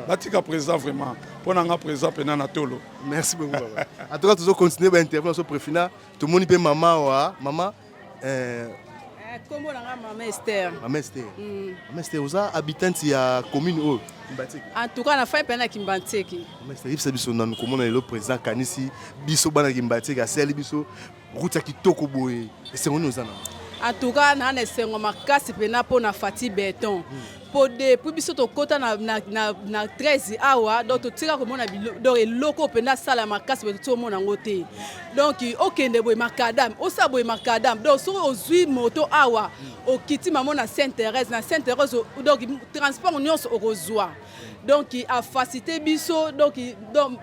Batika président vraiment, mpo na nga président mpena na tolo. Merci beaucoup papa. En tout cas tozo continuer bainterview na so préfina. Tomoni mpe mama wa mama. Nkombo na nga mama Ester. Mama Ester. Mama Ester, oza habitante ya commune oyo Kimbanseke? En tout cas nafai mpe na Kimbanseke. Mama Ester, yebisa biso nanu, komona lelo président akanisi biso bana Kimbanseke, asali biso route ya kitoko boye, esengo nini oza na? En tout cas, na na esengo makasi mpena mpo na Fatshi Béton. Mpo depuis biso tokɔta na 13 awa, donc totika komona donc eloko oyo mpenza asala makasi boye, totika komona yango te. Donc okende boye macadam, osala boye macadam. Donc soki ozwi moto awa, okiti mamo na Sainte Thérèse, na Sainte Thérèse, donc transport nyonso okozwa. Donc afacilité biso, donc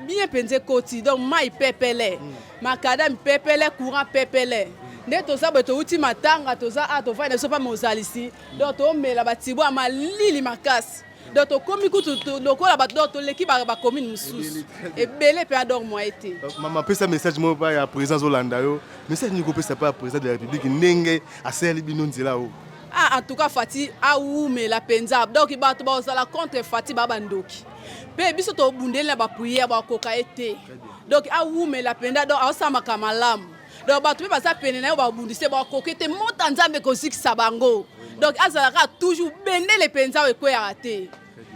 bien mpenza ekoti. Donc mai pepele, macadam pepele, courant pepele. Nde toza boye, touti matanga, toza a tovandi na biso mpa mozalisi. Donc tomela batibwa ya malili makasi. Donc tokomi kutu lokola bato, donc toleki bacommune mosusu ebele mpe. Donc moye te. Mama, pesa message moko pa ya président azolanda yo. Message nini kopesa pa ya président de la République, ndenge asaleli bino nzela oyo? Ah, en tout cas, Fatshi awumela mpenza. Donc bato bazala contre Fatshi baa bandoki, mpe biso tobundeli na baprière, bakoka ye te. Donc awumela mpenza, donc aosamaka malamu. Donc bato mpe baza pene na ye, babundisi, bakoki te. Mota Nzambe ekozikisa bango. Donc azalaka toujours bendele mpenza oyo ekweyaka te.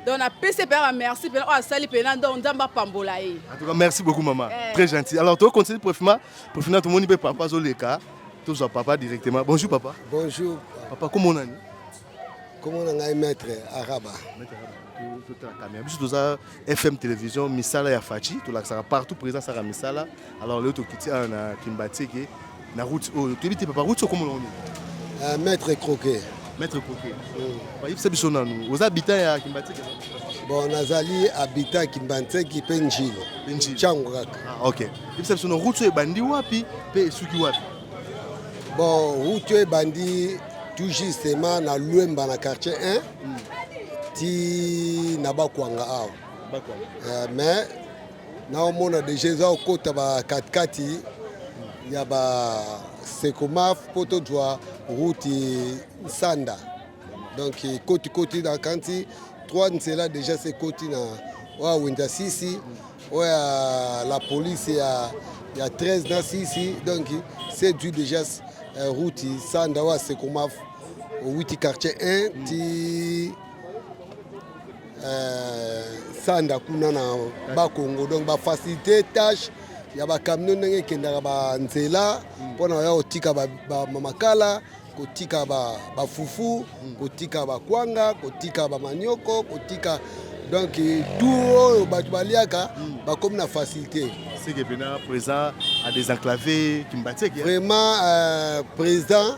Donc napesi mpenza bamerci mpenza oyo asali mpenza. Donc Nzambe apambola ye. En tout cas, merci beaucoup, maman. Eh. Très gentil. Alors tocontinue profima profina. Tomoni mpe papa azoleka, tozwa papa directement. Bonjour papa. Bonjour. Papa, kombo nani? Kombo na ngai Maître Araba. Totala caméra. Biso toza FM Télévision, misala ya Fatshi tolakisaka partout. Président asaka misala. Alors lelo tokiti awa na Kimbanseke, na route oyo toyebi te. Papa, route oyo komona nini? Maître Croquet. Maître Croquet, bayebisa biso nanu, oza habitant ya Kimbanseke? Bon, nazali habitant Kimbanseke mpe Njili, Ntiango kaka. Ah, ok, yebisa biso na route oyo ebandi wapi mpe esuki wapi? Bon, route oyo ebandi tout justement na Lwemba, na quartier 1, ti na Bakwanga awa. Mais naomona déjà eza kokota bakatikati ya basekomaf mpo tozwa route Nsanda. Donc ekotikoti na kanti trois nzela déjà, se ekoti na oyo wenza sisi, oyo ya la police ya 13 na sisi. Donc c'est dû déjà route Nsanda oyo ya sekomaf, owiti quartier 1 ti Sanda kuna na Bakongo. Donc bafacilité tâche ya bacamion ndenge ekendaka banzela mpona oya kotika bamakala, kotika bafufu, kotika bakwanga, kotika bamanioko, kotika donc tout oyo bato baliaka, bakomi na facilité. C'est que mpenza président a désenclavé Kimbanseke. Vraiment, président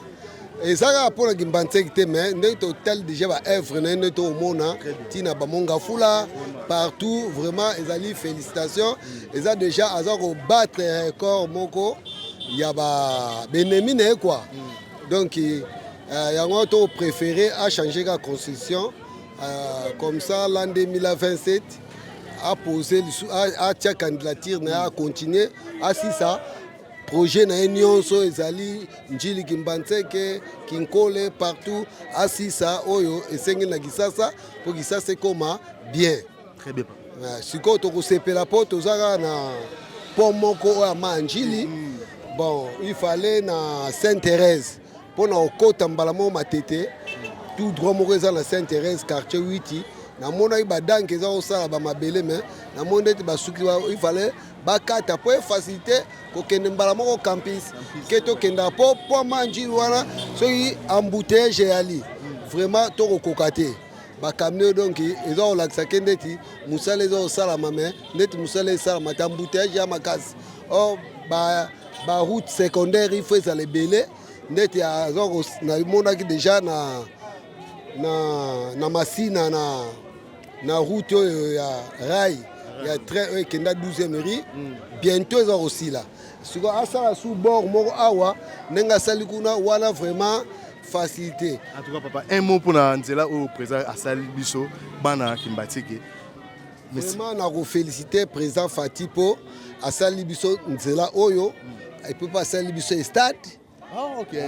eza kaka mpona Kimbanseke te, mais ndenge totali déjà baœuvre na ye, ndenge tokomona ntina bamongafula partout, vraiment ezali félicitation. Eza déjà aza kobattre record moko ya baennemi na ye quoi. Donc yango topréféré achanger kaka constitution, comme ça l'an 2027 apose, atia candidature na ye, acontinue asisa projet na ye nyonso ezali Njili, Kimbanseke, Kinkole, partout asisa oyo esengeli na Kisasa mpo Kisasa ekóma bien. Très bien. Sikoyo tokosepela mpo toza kaka na pont moko oyo ya ma Njili. Bon, il fallait na Sainte Thérèse mpo na kokota mbala moko Matete tout droit. Moko eza na Sainte Thérèse, quartier 8. Namonaki badanke eza kosala bamabele, mais namoni ndeti basuki. Il fallait bakata mpo efacilité kokende mbala moko campus ke tokendaka mpo ma Njili wana, soki embouteillage eyali, vraiment tokokoka te bacamion. Donc eza kolakisa ke ndeti mosala eza kosalama, mais ndeti mosala esalama te, embouteillage ya makasi. Or baroute secondaire il faut ezala ebele. Ndeti namonaki déjà na Masina, na route oyo ya rail ya train oyo ekenda 12e rue, bientôt eza kosila. Sikoyo asala su bord moko awa ndenge asali kuna wana, vraiment facilité. En tout cas papa, un mot mpona nzela oyo président asali biso bana Kimbanseke. Vraiment nakofélicité président Fatshi mpo asali biso nzela oyo, et puis mpo asali biso stade. Ah, okay.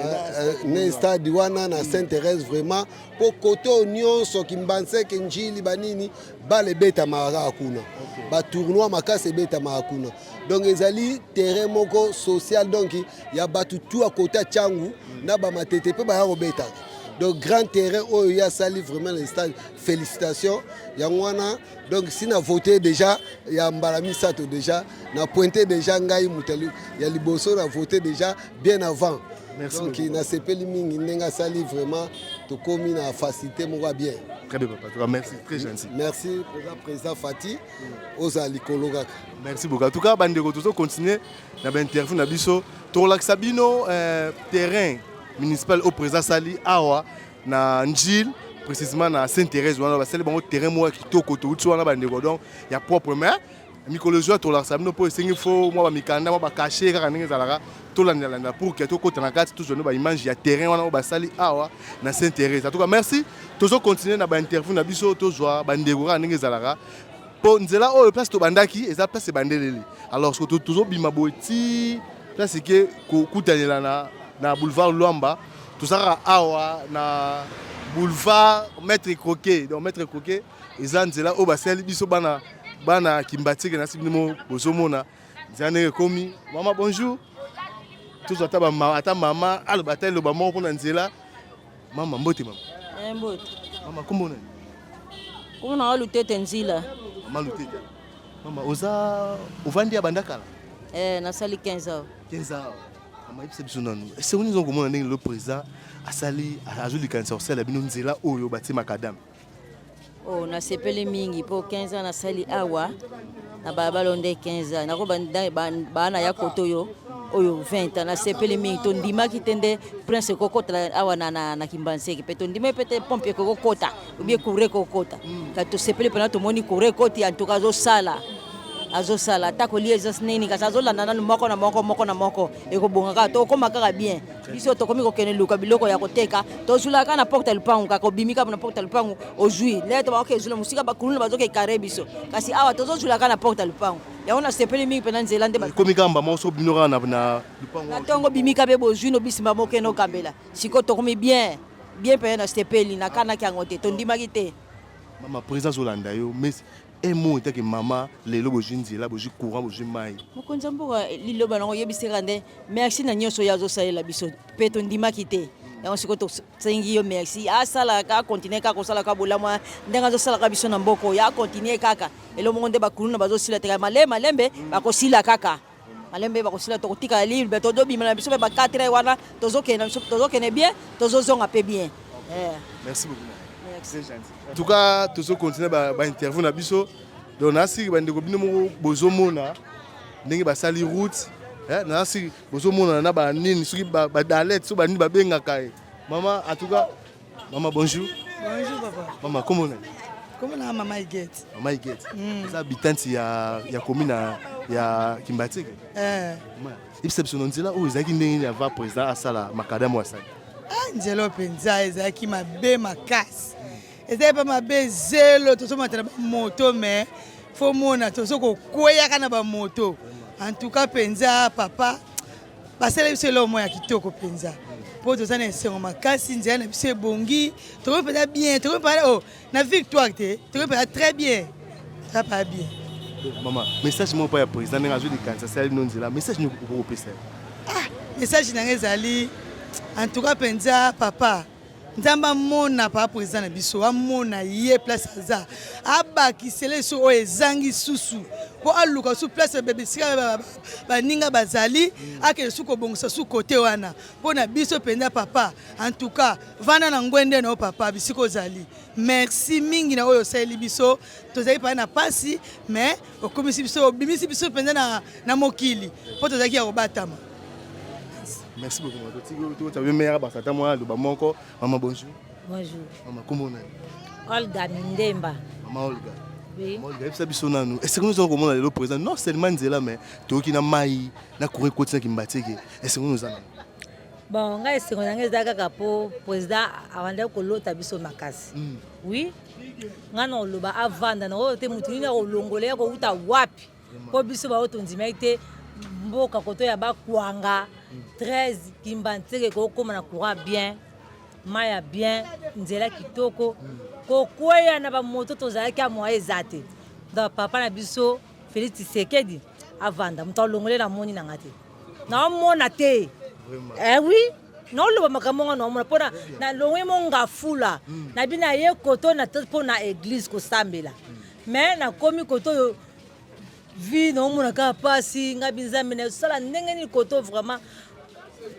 Ne stade wana na Sainte Thérèse, vraiment mpo kote oyo nyonso, Kimbanseke, Njili, banini, bale ebetamaka kaka kuna, batournoi makasi ebetamaka kuna. Donc ezali terrain moko social, donc ya bato tu ya kota Ntiangu na bamatete mpe baya kobetaka. Donc grand terrain oyo ye asali vraiment na stade, félicitation. Yango wana donc si na vote déjà ya mbala misato, déjà na pointe déjà ngai moto ya liboso na vote déjà bien avant. Merci Donc beaucoup. Nasepeli mingi ndenge asali, vraiment tokomi na facilité moko ya bien. Très bien, papa. En tout cas, merci, très gentil. Merci président, président Fatshi, ozala likolo kaka. Merci beaucoup. En tout cas, bandeko, tozo continuer na bainterview na biso. Tokolakisa bino terrain municipal au président sali awa na Njil, précisément na Sainte-Thérèse wana. Basali bango terrain moko ya kitoko. Touti wana, bandeko, donc ya propre. Mais mikolo ezwa, tolakisa bino mpo esengi fo mwa bamikanda, mwa bacachet kaka ndenge ezalaka. Tolandalanda pour ke tokota na kati, tozwa no baimage ya terrain wana oyo basali awa na Sainte-Thérèse. En tout cas, merci. Tozocontinue na bainterview na biso, tozwa bandeko kaka ndenge ezalaka, mpo nzela oyo, place tobandaki eza place ebandeleli. Alors soki tozobima boye ti place eke kokutanela na boulevard Lwamba, toza kaka awa na boulevard Maître Croquet. Donc Maître Croquet eza nzela oyo basali biso bana bana Kimbanseke. Nasi bino bozomona nzela ndenge ekomi. Mama, bonjour. Tozwa ata ata mama aloba ata eloba moko mpona nzela. Mama, mbote mama. Eh, mbote. Mama, kombo nani? Kombo na Lutete Nzila. Mama Lutete, mama, oza ovandi ya banda kala? Eh, nasali 15 ans. 15 ans. Mama, yebisa biso nanu, esengo nini komona ndenge lelo président asali, azolikanisa kosala bino nzela oyo batie macadam? Oh, nasepeli mingi mpo 15 ans nasali awa na balabala oyo nde 15 ans nako bana ya kote oyo 20 ans. Nasepeli mingi. Tondimaki te nde prince ekokota awa na Kimbanseke, mpe tondimaki mpe te pompe ekokota ou bien courant ekokota. Kasi tosepeli mpena, tomoni courant ekoti. En tout cas, azosala ata kolia eza nini, kasi azolanda nanu moko na moko, moko na moko, ekobonga kaka, tokóma kaka bien. Biso tokomi kokende luka biloko ya koteka, tozwilaka kaka na porte ya lupangu, kaka obimi kaka na porte ya lupangu, ozwi lete. Baoke ezwila mosika, bakuluna bazoka ekare biso, kasi awa tozozwila kaka na porte ya lupangu. Yango nasepeli mingi mpena nzela nde ekomi kaka mbama so bino kaka na lupango. Na ntongo bimika mpe bozwi no bisimba mokende okambela. Sikoyo tokomi bien bien mpenza. Nasepeli, nakanaki yango te, tondimaki te. Mama, président azolanda yo, mais un mot etake mama. Lelo bozwi nzela, bozwi courant, bozwi mai. Mokonzi ya mboka, liloba nango oyebisaka nde merci na nyonso oyo azosalela biso, mpe tondimaki te yango. Sikoyo tosengi yo merci, asalaka, akontinue kaka kosalaka bolamu ndenge azosalaka biso na mboka oyo, akontinue kaka. Elo moko nde bakuluna bazosila te, malembe malembe bakosila kaka, malembe bakosila. Tokotikala libre, tozobima na biso mpe ba 4 heures wana tozokende na biso, tozokende bien, tozozonga mpe bien. Merci beaucoup. Très gentil. En tout cas, tozocontinue bainterview na biso. Donc nasiki bandeko, bino moko bozomona ndenge basali route. Nasi bozomonana na banini, soki badalete, soki banini babengaka ye. Mama, en tout cas, mama, bonjour. Bonjour papa. Mama, kombo nani? Kombo na mama Igete. Mama Igete. Eza habitante ya commune ya Kimbanseke? Eh. Yebisa biso na nzela oyo ezalaki ndenge nini avant président asala macadam oyo asali? Ah, nzela oyo mpenza ezalaki mabe makasi, ezalaki mpe mabe zelo. Tozomata na bamoto, mais fo mona tozo kokweyaka na bamoto. En tout cas mpenza papa, basala biso eloko moko ya kitoko mpenza, mpo toza na esengo makasi. Nzela na biso ebongi, tokomi mpenza bien, tokomi mpenza oh, na victoire te, tokomi mpenza très bien, toza mpenza bien. Mama, message moko mpa ya président ndenge azwi likanisi asali bino nzela, message nini okopesa ye? Message na ngai ezali, en tout cas mpenza papa, Nzambe amona papa président na biso, amona ye place aza, abakisela biso oyo ezangi susu, mpo aluka su place bisika baninga bazali, akende su kobongisa su kote wana mpo na biso mpenza. Papa, en tout cas vanda na ngwende na yo papa, bisika ozali. Merci mingi na oyo osaleli biso. Tozali mpenza na pasi, mais okomisi biso, obimisi biso mpenza na mokili, mpo tozalaki ya kobatama. Merci beaucoup. Totabe meyaka basata mwa aloba moko. Mama, bonjour. Bonjour. Mama, kombo nani? Olga Mindemba. Mama Olga. Oui. Mama Olga, yebisa biso nanu, esengo nyonso komona lelo président, non seulement nzela, mais toyoki na mai na courant ekoti na Kimbanseke, esengo nyonso oza nanu? Bon, ngai esengo na ngai eza kaka mpo président abandaki kolota biso makasi. Oui, ngai na koloba avanda na oyo te, motu nini akolongola ye, akouta wapi? Mpo biso baoyo tondimaki te mboka koto ya bakwanga 13 Kimbanseke ekokóma na courant bien, mai ya bien, nzela kitoko, kokweya na bamoto tozalaki ya moya eza te. Donc papa na biso Félix Tshisekedi avanda, moto alongole namoni nanga te, naomona te. Eh oui. Naoloba makambo nga naomona mpona nalongwe mongafula nabi na ye koto na mpo na eglise kosambela. Mais nakomi koto oyo vie naomona kaka mpasi. Nga bi Nzambe, nasala ndenge nini? Koto vraiment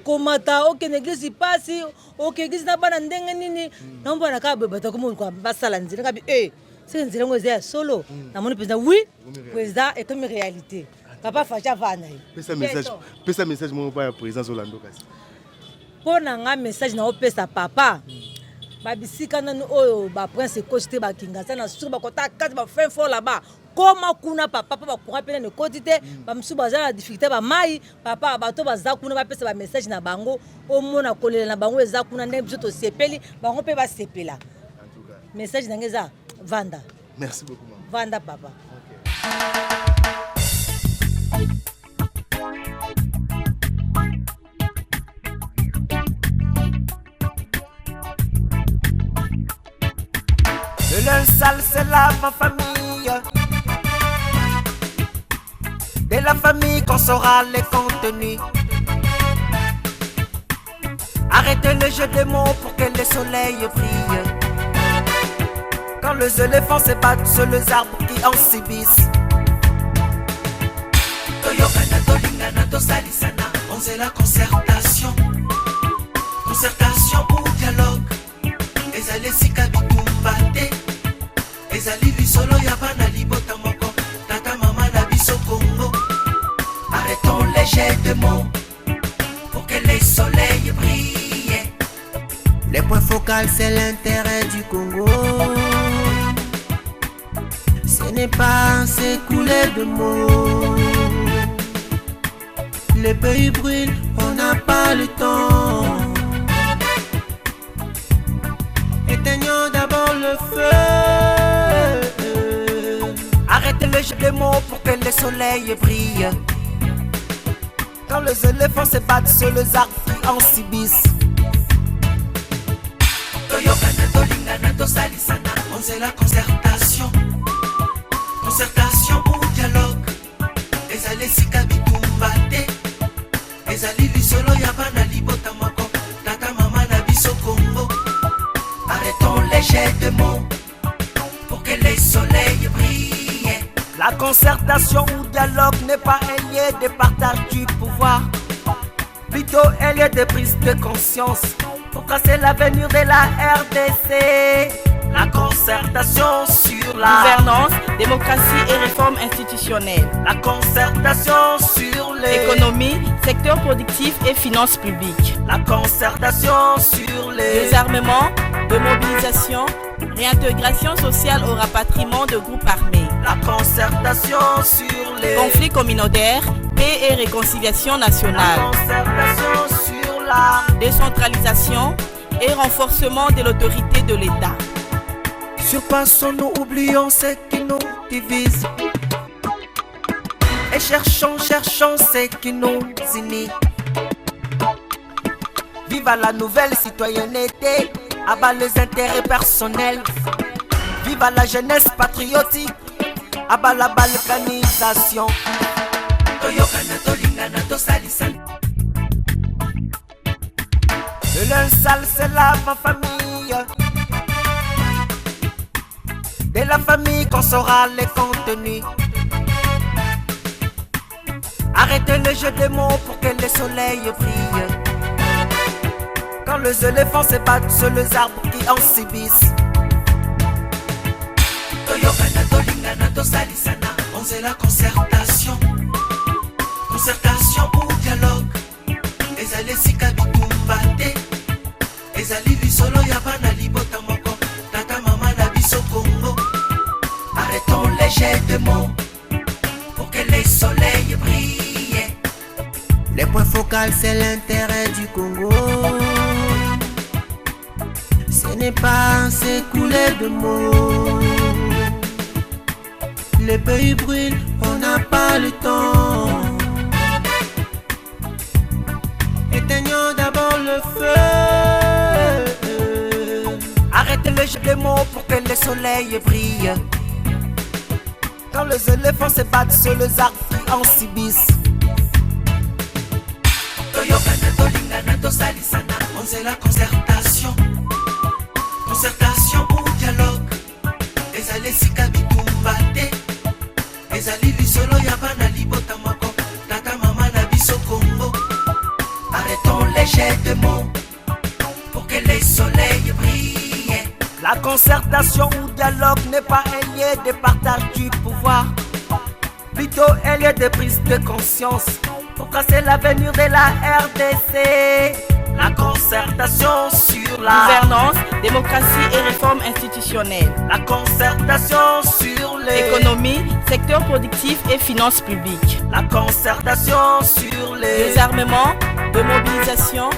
komata okende eglise mpasi, oke eglise na bana ndenge nini? Naomona kaka boye bato akomi basala nzela. Nga bi e soki nzela yango eza ya solo, namoni mpenza oui, président, ekomi réalité. Papa Fatshi avanda ye. Pesa message, pesa message moko pa ya président Zolando kasi. Mpo na nga, message na opesa papa, babisika nanu oyo baprince ekoti te, bakinga na suki bakota kati bafin fort là-bas, koma kuna papa, mpo bacourant mpe nanu ekoti te. Bamosusu baza na difficulté bamai. Papa, bato baza kuna bapesa bamessage na bango, omona kolela na bango eza kuna. Ndenge biso tosepeli, bango mpe basepela. Message na ngai eza vanda. Merci beaucoup, mama. Vanda, papa. Le linge sale, c'est la famille. De la famille qu'on saura les contenus. Arrêtez le jeu des mots pour que le soleil brille. Quand les éléphants se battent, c'est les arbres qui en subissent. Toyokana, tolingana, tosalisana, onzela concertation. Concertation ou dialogue ezali esika bitumba te, ezali lisolo ya bana libota moko, tata mama na biso Kongo. Arrêtons les jets de mots pour que les soleils brillent. Les points focaux, c'est l'intérêt du Congo. Ce n'est pas s'écouler de mots. Le pays brûle, on n'a pas le temps. Éteignons d'abord le feu. Arrêtez le jeu des mots pour que le soleil brille. Quand les éléphants se battent, c'est les arbres qui en subissent. Toyokana, tolingana, tosalisana, onzela concertation. Concertation ou dialogue ezali esika bitumba te, ezali lisolo ya bana libota moko, tata mama na biso Kongo. Arrêtons les jets de mots pour que les soleils brillent. La concertation ou dialogue n'est pas un lieu de partage du pouvoir, plutôt un lieu de prise de conscience pour tracer l'avenir de la RDC. La concertation sur la gouvernance, démocratie et réforme institutionnelle. La concertation sur les économie, secteur productif et finances publiques. La concertation sur les désarmement, démobilisation, réintégration sociale au rapatriement de groupes armés. La concertation sur les conflits communautaires, paix et réconciliation nationale. La concertation sur la décentralisation et renforcement de l'autorité de l'État. Surpassons-nous, oublions ce qui nous divise. Et cherchons, cherchons ce qui nous unit. Vive la nouvelle citoyenneté, à bas les intérêts personnels. Vive la jeunesse patriotique, à bas la balkanisation. Toyokana, tolingana, tosalisana. Le linge sale, c'est la famille. De la famille qu'on saura les contenus. Arrêtez le jeu des mots pour que le soleil brille. Quand les éléphants se battent, c'est les arbres qui en subissent. Toyokana, tolingana, tosalisana, onzela concertation. Concertation ou dialogue ezali esika bitumba te, ezali lisolo ya bana libota moko, tata mama na biso Kongo. Arrêtons les jets de mots pour que les soleils brillent. Les points focaux, c'est l'intérêt du Congo. Ce n'est pas s'écouler de mots. Le pays brûle, on n'a pas le temps. Éteignons d'abord le feu. Arrêtez le jeu des mots pour que le soleil brille. Quand les éléphants se battent, c'est les arbres qui en subissent. Toyokana, tolingana, tosalisana. Onzela concertation, concertation ou dialogue, ezali esika bitumba te, ezali lisolo ya bana libota moko, tata mama na biso Congo. Arrêtons les jets de mots pour que les soleils brillent. La concertation ou dialogue n'est pas un lieu de partage du pouvoir, plutôt un lieu de prise de conscience pour tracer l'avenir de la RDC. La concertation sur la gouvernance, démocratie et réforme institutionnelle. La concertation sur les économie, secteur productif et finances publiques. La concertation sur les désarmement, démobilisation,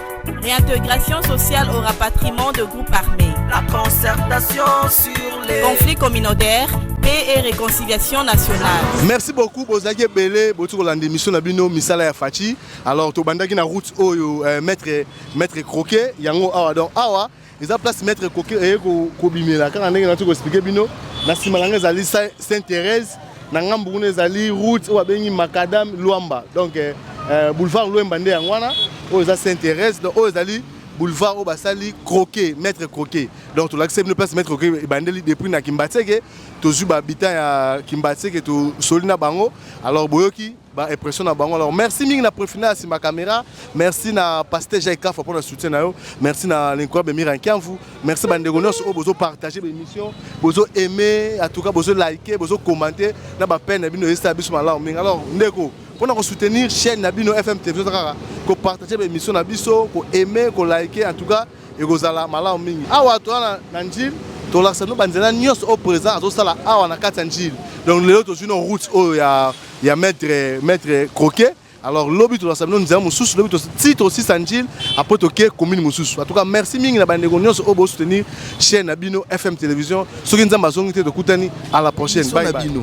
réintégration sociale au rapatriement de groupes armés. La concertation sur les conflits communautaires, paix et réconciliation nationale. Merci beaucoup bozalaki ebele boti kolanda émission na bino misala ya Fatshi. Alors tobandaki na route oyo euh, maître maître croquet yango awa donc awa eza place maître croquet eye kobimela kaka ndenge nati koexplike bino na nsima na ngai ezali Sainte Thérèse na ngambu kuna ezali route oyo babengi Macadam Luamba donc euh, euh, boulevard Luemba nde yango wana oyo eza Sainte Thérèse donc oyo ezali boulevard oyo basali croquet maître croquet donc tolakisi bino place maître croquet ebandeli depuis na Kimbatseke tozwi ba habitant ya Kimbatseke tosoli na bango alors boyoki ba impression na bango alors merci mingi na Prefina ya nsima caméra merci na pasteur Jacques Kafa mpona soutien na yo merci na l'incroyable Mira Nkiamvu merci bandeko nyonso oyo bozo partager ba émission bozo aimer en tout cas bozo liker bozo commenter na ba peine na bino esala biso malamu mingi alors ndeko mpona kosoutenir chaîne na bino FM TV kaka kopartage ba émission na biso ko aimer ko liker en tout cas ekozala malamu mingi awa toza na njili tolakisa bino banzela nyonso oyo président azosala awa na kati ya njili donc lelo tozwi no route oyo ya, ya maître, maître croquet alors lobi tolakisa bino nzela mosusu lobi ti tosisa njili apres toke commune mosusu en tout cas merci mingi na bandeko nyonso oyo bosoutenir chaîne na bino fm télévision soki nzambe azongi te tokutani à la prochaine bye bye bino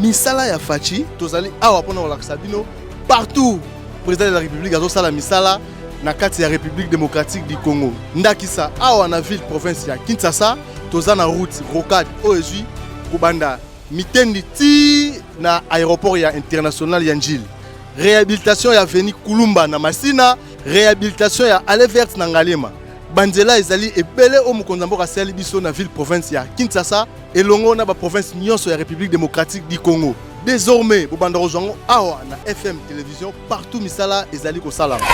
misala ya Fatshi tozali awa mpona kolakisa bino partout président de la république azosala misala na kati ya république démocratique du congo ndakisa awa na ville province ya kinshasa toza na route rocade oyo ezwi kobanda mitendi ti na aéroport ya international ya njili réhabilitation ya avenue kulumba na masina réhabilitation ya allée verte na ngaliema banzela ezali ebele oyo mokonzi ya mboka asali biso na ville province ya kinshasa elongo na baprovince nyonso ya république démocratique du congo désormais bobanda kozwa yango awa na fm télévision partout misala ezali kosalama.